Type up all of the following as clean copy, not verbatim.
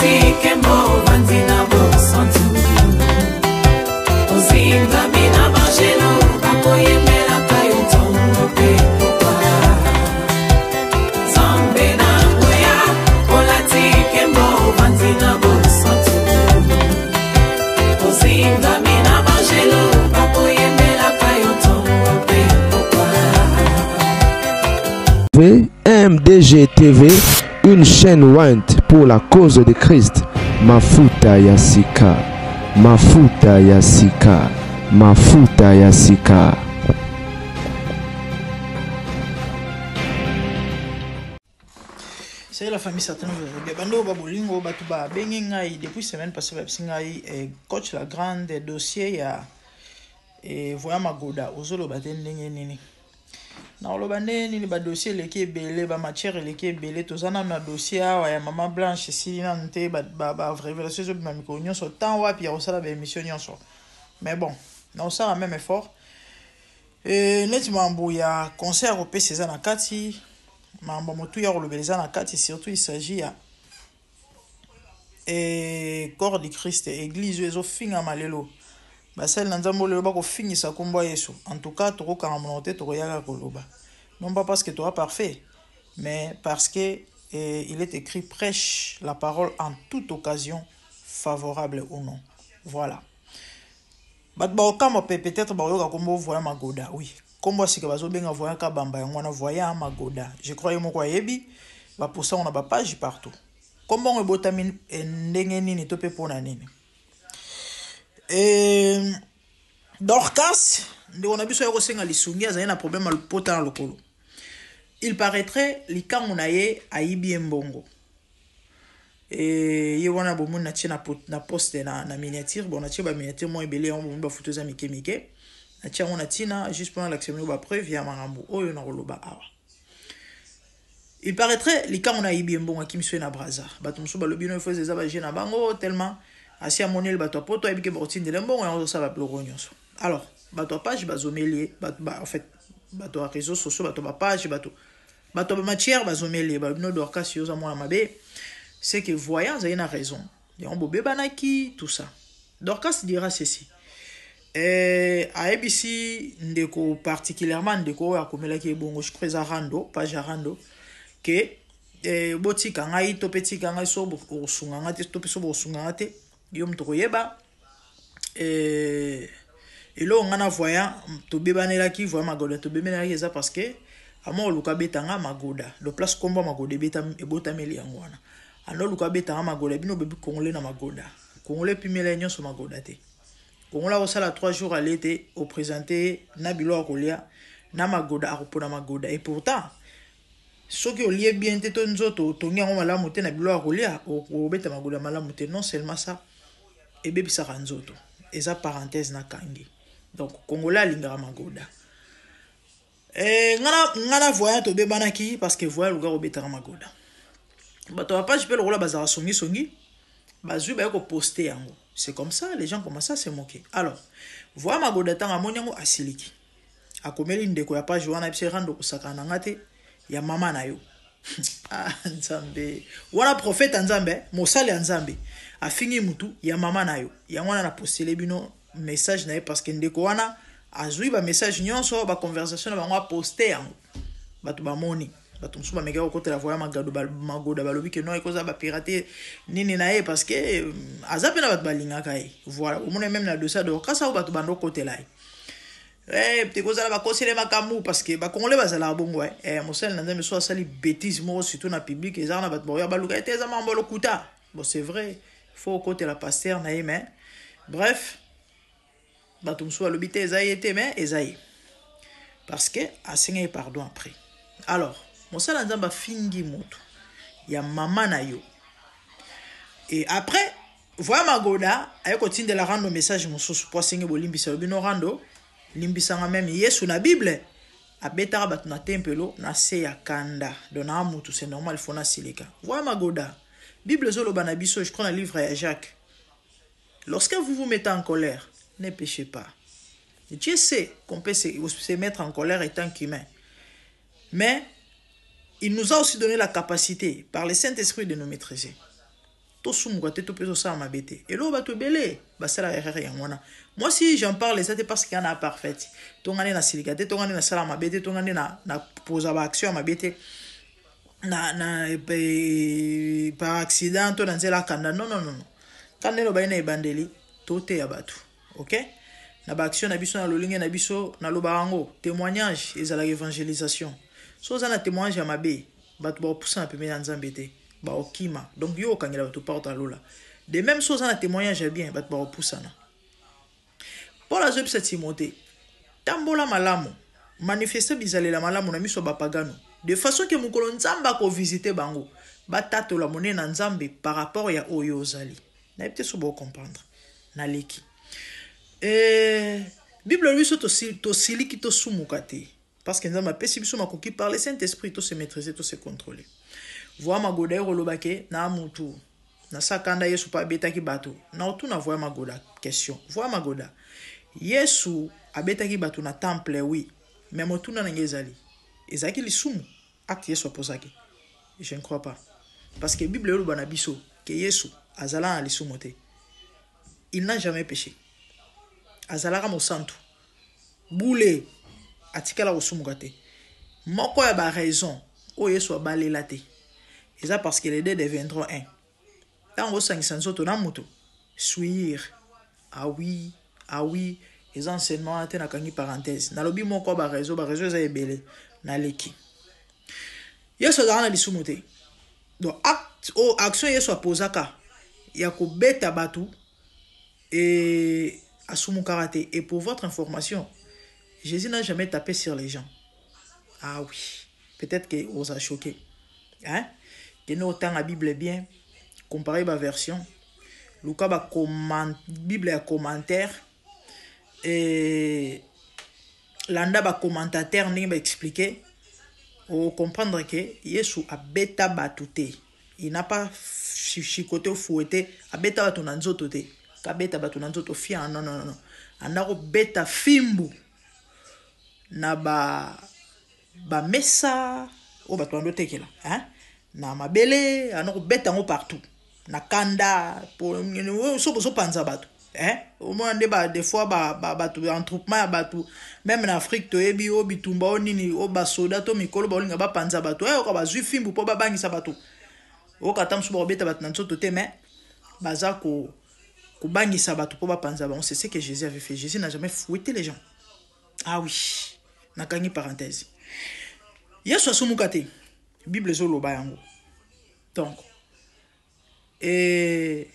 Olati kembo ovandi na bosantu ozingami na bangelo bakoyembelaka yo ntongo mpe pokwa Nzambe na nguya olati kembo ovandi na bosantu ozingami na bangelo bakoyembelaka yo ntongo mpe pokwa MDG TV, une chaîne ointe pour la cause de Christ. Mafuta ya sika, mafuta ya sika, mafuta ya sika. Salut la famille, certainement vous allez bien. Bando ba bolingo batu ba bengi ngai depuis semaine passée ba ngai eh, coach la grande dossier ya eh, voya magoda ozoloba te ndenge nini. Nakoloba ndenge nini ba dossier eleki ebele ba matière eleki ebele toza nanu na dossier awa ya mama Blanche esili nanu te ba ba, ba révélation ezobima mikolo nyonso temps wapi ya kosala ba émission nyonso. Mais bon, nakosala même effort. E, neti mambo ya conseil ya kopesa eza na kati mambo ya motuya kolobela eza na kati surtout il s'agit ya e, corps du Christ église oyo ezofingama lelo basali na nzambe oyo lelo bakofingisa nkombo ya Yesu en tout cas tokokanga monoko te tokoyaka koloba non pas parce que toa parfait mais parce que eh, il est écrit prêche la parole en toute occasion favorable ou non voilà Bato bakokamwa pe peut-etre bakoyoka kombo voyant magoda oui kombo ya sika bazobenga voyant kabamba yango wana voyant magoda je crois ye moko ayebi ba posta yango na ba page partout kombo yango ebotami eh, ndenge nini to pe pona nini eh, Dorcas ndeko na biso ya kosenga lisungi azali na problème ya pota na lokolo il paraîtrait likangu na ye ayibi ye mbongo Et ye wana bomoni natie na, na poste na, na miniature bon natie ba miniature mwa ebele yango bomoni bafoto eza mike mike natie yango na ntina juste mpona lakisa bino bapreuve ya makambo oyo nakoloba awa il paraîtrait likango na ayibi ye mbongo akimisi ye na braza bato mosusu balobi no ifo eza baje na bango tellement asi amoneli bato ya poto ayebi ke bakotindela mbongo yango azosala babiloko nyonso alors bato ya page bazomeli ye bato ba, en fait bato ya réseau sociaux bato ya bapage bato Bato ya ba matière bazomeli ye balobi no Dorcas yo oza mwana mabe c'est que voyant azali na raison yango bobebanaki tout ça Dorcas dira ceci eh, ayebisi ndeko particulièrement ndeko oyo akomelaki ye bongo je crois eza rando page ya rando ke eh, botika ngai to mpe tika ngai so okosunga ngai te to mpe so bokosunga ngai te yo moto okoyeba eh, eloko nga na voyant tobebanelaki voyant magoda tobebanelaki eza parce que amo oluka abeta nga magoda do place kombo ya magoda ebotameli yango wana ando oluka abeta nga magoda bino bebi congolais na magoda congolais epimela ye nyonso magoda te congolais akosala 3 jours ale te opresente ye na biloko ya kolia na magoda akopona magoda et pourtant soki olie bien te to nzoto otongi yango malamu te na biloko ya kolia okobeta magoda malamu te non seulement ça ebebisaka nzoto eza parenthèse na kangi donc congolais alingaka magoda eh, nga na voyant tobebanaki parce que voyant luka kobetaka magoda bato ya page mpe lokola bazalaka songisongi bazwi baye koposte yango c'est comme ça les gens commencent à se moquer alors voyant magoda ntango amoni yango asiliki akomeli ndeko ya page wana biso rando kosakana na nga te ya mama na yo ah, nzambe wana prophète ya nzambe mosali ya nzambe afingi mutu ya mama na yo yango wana na postele bino message na ye parce que ndeko wana azwi ba message nyonso ba conversation na bango aposte yango bato bamoni bato mosusu bamekaki kokotela voya magado magoda balobi ke non ekozala bapirate nini na ye parce que euh, aza mpe na bato balingaka ye voilà omona meme na dossier ya dorcas oyo bato banda okotela ye Eh, te kozala bakosele makambo parce que bakongole bazalaka bongo eh. eh, mosali na nzambe so asali bétise moko surtout na public ezalaka na bato baoya baluka ete eza makambo ya lokuta bon c'est vrai faut okotela pasteur na ye mais bref bato mosusu balobi te eza ye te mais eza ye parce que asengaki pardon après alors mosali ya nzambe afingi moto ya mama na yo et après Voya magoda aye kotindela rando message mosusu po asenge bolimbisa alobi no rando limbisanga meme yesu na bible abetaka bato na tempelo na se ya kanda donc naa mutu c'est normal faut nasilika voya magoda bible ezoloba na biso je crois na livre ya Jacques lorsque vous vous mettez en colère ne péchez pas Dieu sait qu'on peut se, se mettre en colère étant qu'humain mais il nous a aussi donné la capacité par le Saint-Esprit de nous maîtriser. Tosumuka te to mpe tosala mabe te. Eloko bato ebele basalaka erreur yango wana. Moi si j'en parle eza te parce que nga na parfaite. To nga nde nasilika te, to nga nde nasala mabe te, to nga nde na, na poza ba action ya mabe te. Na, na, e, par accident to na nzela kanda. Non, non, non, non. Kanda eloba ye na ebandeli, toteya bato. Ok? Na ba action na biso, na lolinge na biso, nalobaka yango. Témoignage ezalaka évangélisation. So oza na témoignage ya mabe, bato bakopusana pembeni ya Nzambe te. Bakokima. Donc yo okangela bato porte ya lola. De même so oza na témoignage ya bien, bato bakopusana. Paul azoyebisa Timothée, tambola malamu, manifeste bizalela malamu na miso ya bapagano, de façon que mokolo Nzambe akovisite bango, batatola monene na Nzambe par rapport ya oyo ozali. Nayebi te so bocomprendre. Naleki. Bible elobi biso tosiliki tosumuka te. Parce que Nzambe apesi biso makoki par le Saint-Esprit to se maîtriser, to se contrôler. Voa magoda ye koloba ke na mutu na sakanda Yesu pa abetaki bato. Na otuna voa magoda question. Voa magoda. Yesu abetaki bato na temple oui, mais motuna na ngai ezali. Ezalaki lisumu acte Yesu aposaki. Je ne crois pas. Parce que Bible eloba na biso ke Yesu azala na lisumu te. Il n'a jamais péché. Azalaka mosantu. Bule atikala kosumuka te. Moko ya ba raison oyo Yesu abalela te eza parce que les deux deviendront un. Ntango osangisa nzoto na moto souir. Ah oui, ah oui, eza enseignement wana te, nakangi parenthèse. Nalobi moko ya ba raison, ba raison eza ebele. Naleki. Yesu azalaka na lisumu te. Donc acte oyo action Yesu apozaka ya kobeta bato et asumukaka te. Et pour votre information, Jésus n'a jamais tapé sur les gens. Ah oui, peut-être que oza choqué. Hein? Kende otanga Bible bien, comparer ba version, luka ba comment Bible ya commentaire et landa ba commentateur ndenge ba expliquer, o comprendre que Yesu abeta bato te. Il n'a pas chicoté ou fouetté, abeta bato na nzoto te. Kabeta bato na nzoto fia, non non non. Anda ko beta fimbu na ba ba mesa oyo bato bando tekela, hein? Na mabele, anda ko beta yango partout. Na kanda po so bozo panza bato, hein? Omona nde ba des fois ba ba bato entroupement ya bato même na Afrique toyebi o bitumba o nini o basoda to mikolo baolinga bapanza bato, eh, oka bazwi fimbu po babangisa bato. Oka ata mosusu bakobeta bato na nzoto te, mais baza ko kobangisa bato po bapanza bango. C'est ce que Jésus avait fait. Jésus n'a jamais fouetté les gens. Ah oui, nakangi parenthèse. Yesu asumuka te. Bible ezoloba yango. Donc et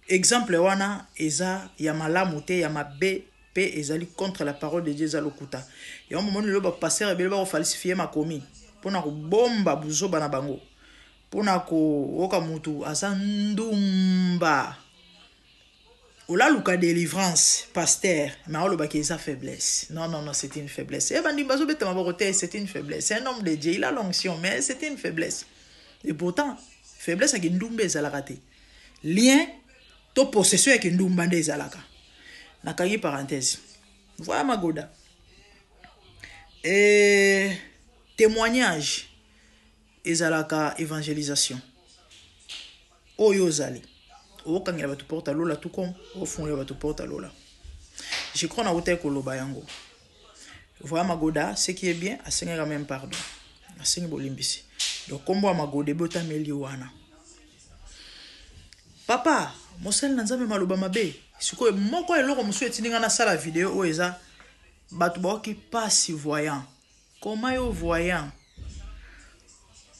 exemple wana eza ya malamu te, ya mabe pe ezali contre la parole de Dieu, eza lokuta. Yango momoni lelo ba pasteur ebele bako falsifier makomi pona kobomba buzoba na bango, pona koyoka mutu aza ndumba. Olaluka délivrance pasteur, mais olobaki eza faiblesse. Non non non, c'est une faiblesse. Eh bandi bazo beta maboko te, c'est une faiblesse. C'est un homme de Dieu, il a l'onction, mais c'est une faiblesse. Et pourtant faiblesse ya kindumba ezalaka te. Lien to possession ya kindumba nde ezalaka. Nakangi parenthèse. Voilà magoda. Et témoignage ezalaka évangélisation. Oyo ozali okangela bato porte lola, tout comme ofungolela bato porte lola. Je crois na utaki koloba yango. Voilà magoda, ce qui est bien, asengaka même pardon. Asengi bolimbisi. Donc kombo ya magoda ebotameli wana. Papa, mosali na Nzambe maloba mabe. Sikoyo moko eloko mosusu etindi nga nasala video oyo eza bato baoki pasi voyant. Comment yo voyant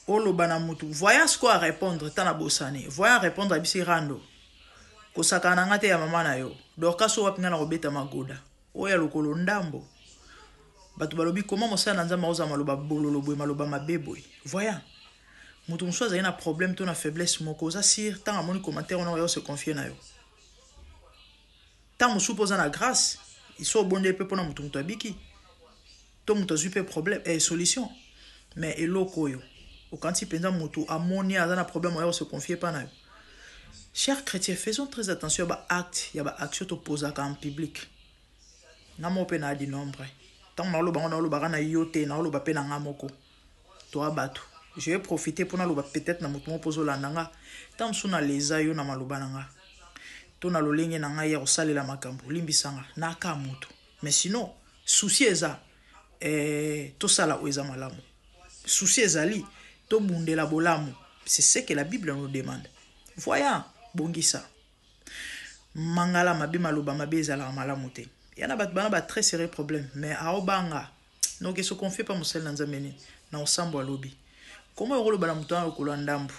oloba na mutu voyant sikoyo a répondre ta na bosani. Voyant répondre abisi rando. Kosakana na nga te ya mama na yo. Dorcas oyo wapi nga na kobeta magoda. Oyo ya lokolo ndambo. Bato balobi comment mosala na Nzambe akozala maloba bololo boye, maloba mabe boye. Voyant. Mutu mosusu azali na problème to na faiblesse moko, oza sûr ntango amoni commentaire wana oyo se confier na yo. Ntango mosusu mpo oza na grâce, iso obondeli mpe mpona mutu mutu abiki. To mutu azwi mpe problème, solution. Mais eloko oyo okanisi mpenza mutu amoni aza na problème oyo se confier pa na yo. Chers chrétiens, faisons très attention ya ba acte, ya ba action topozaka en public. Nga moko mpe na di nombre. Ntango naoloba ngo naolobaka na yo te, naoloba mpe na nga moko. Toa bato. Je vais profiter mpo naloba peut-être na moto moko mpo ozolanda nga. Ntango mosusu naleza yo na maloba na nga to na lolenge na ngai ya kosalela makambo, limbisa nga, naka moto. Mais sinon souci eza tosala oyo eza malamu. Souci ezali tobundela bolamu. C'est ce que la Bible nous demande. Voyant, bongisa. Mangala mabe, maloba mabe ezalaka malamu te. Ya na bato bana ba très sérieux problème, mais aobanga noke se confie pa mosali na Nzambe nini na osambo alobi. Comment okoloba na moto wana lokolo ya ndambu?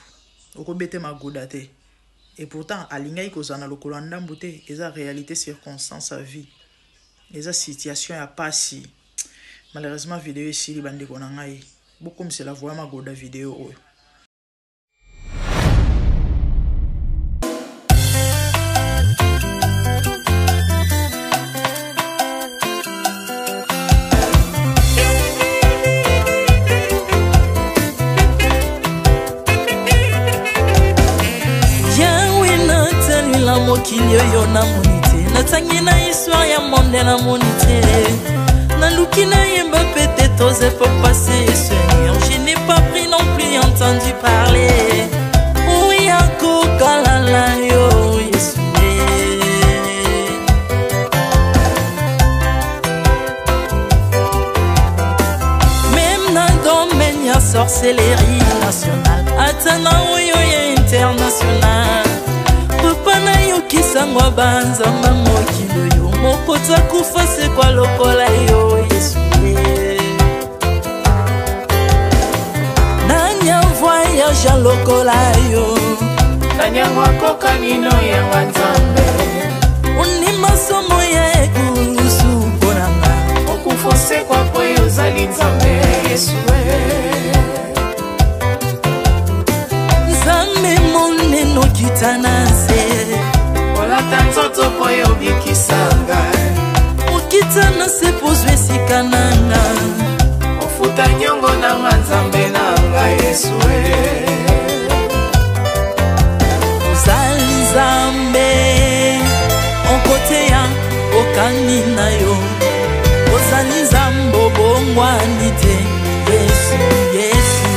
Okobete magoda te. Et pourtant alingaki kozala na lokolo ya ndambu te. Eza réalité, circonstance ya vie. Eza situation ya pasi. Malheureusement vidéo esili bandeko na ngai. Bokomisela voya magoda vidéo oyo. Mokili oyo namoni te, natangi na histoire ya monde namoni te, naluki nayemba peut-être aux époques passées. Seigneur, je n'ai pas pris non plus entendu parler. Oya kokalala yo Yesu. Même na domaine ya sorcellerie nationale, ata na oyo ya international, papa nayokisango banzamba mokili oyo moko takufa sekwa lokola yo Yesu. Nani avoyage lokola yo? Nani yango akoka nino yanga Nzambe? Ondima somo ya ekulusu mpo na nga. Okufa osekwa po yo ozali Nzambe Yesu. Nzambe monene okita na nse, olata nzoto po yo obikisa ngai. Okita na se po ozwa esika na nga. Ofuta nyongo na nga Nzambe na nga Yesu. Ozali Nzambe okoteya okani na yo. Ozali Nzambe obongwani te Yesu, Yesu.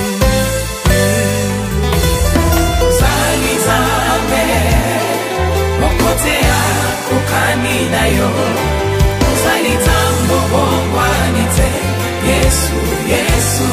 Ozali Nzambe okoteya okani na yo. Ozali Nzambe obongwani te Yesu, Yesu.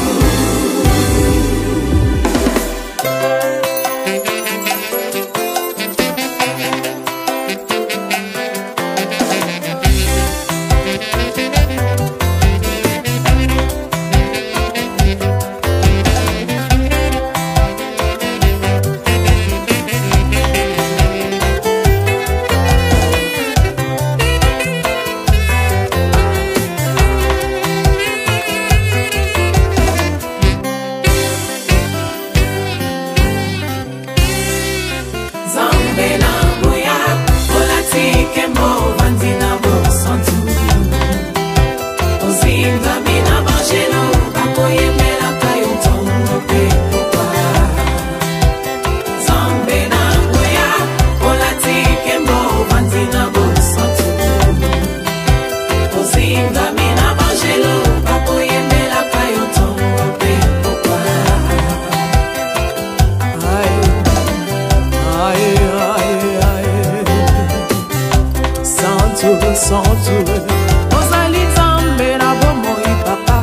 Ozali Nzambe na bomoi papa,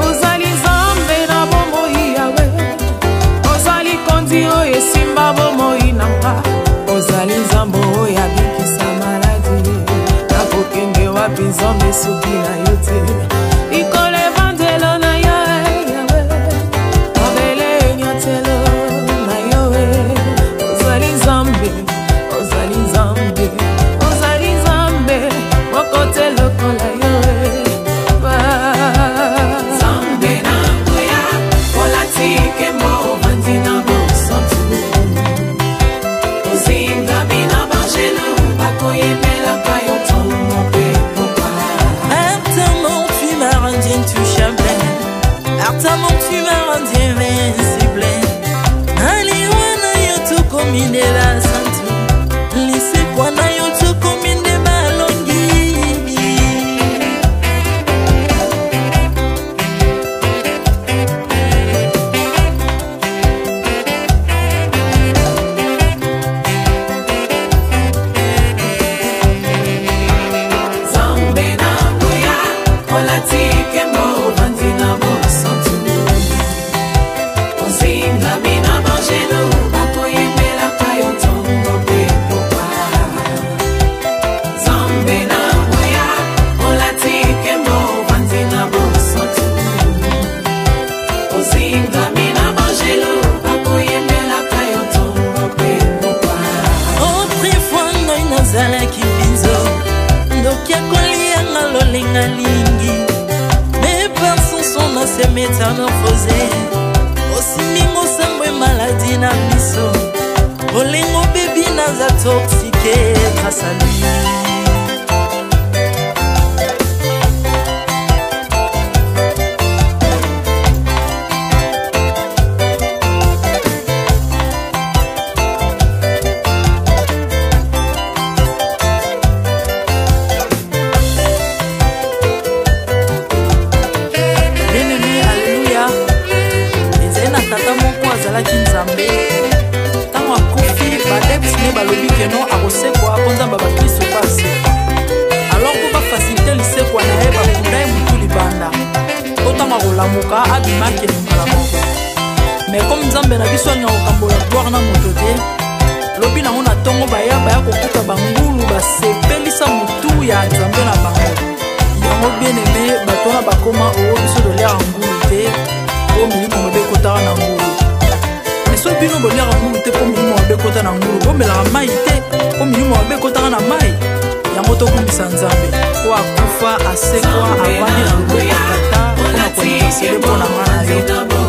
ozali Nzambe na bomoi Yawe, ozali kondi oyo esimba bomoi na nga, ozali Nzambe oyo abikisa maladi, nakokende wapi Nzambe soki na yo te. Likolo evandelo na yo Yawe, mabele enyatelo na yo, ozali Nzambe, ozali Nzambe, ozali Nzambe, mokote lokola yo. Nzambe na nguya, olati nkembo, ovandi na bosantu. Ozingami na banjelu, bakoyembelaka yo ntongo mpe pokwa. Ata tu m'as rendu intouchable, ata tu m'as rendu invincible. Naliwa na yo tokomi nde basantu, lisekwa na yo tokomi nde balongi. Alingi mes pensons sont dans ces métamorphosées. Osimingo sangwe maladi na miso. Bolingo bebi naza toxique grâce à lui. Bien-aimé, alleluya. Ezali na tata moko azalaki Nzambe. Ntango akufi, baadepte ne balobi keno akosekwa mpo Nzambe ya bakristo mpe asekwa. Alors mpo bafacilite lisekwa na ye, bakunda ye motu libanda mpo ntango akolamuka abima akende mbala moko. Mais comme Nzambe na biso alinga kokambola gloire na moto te, lobi nango na ntongo baya baya kokuta bangulu basepelisa motu ya Nzambe na bango. Yango, bien aimé, bato wana bakoma oo biso toliaka ngulu te mpo milimo mabe ekotaka na ngulu. Mais soki bino boliaka ngulu te mpo milimo mabe ekota na ngulu, bomelaka mai te mpo milimo mabe ekotaka na mai. Yango tokumbisa Nzambe po akufa, asekwa, avandi na loboko ya Tata mpona kointercede mpo na nga na yo.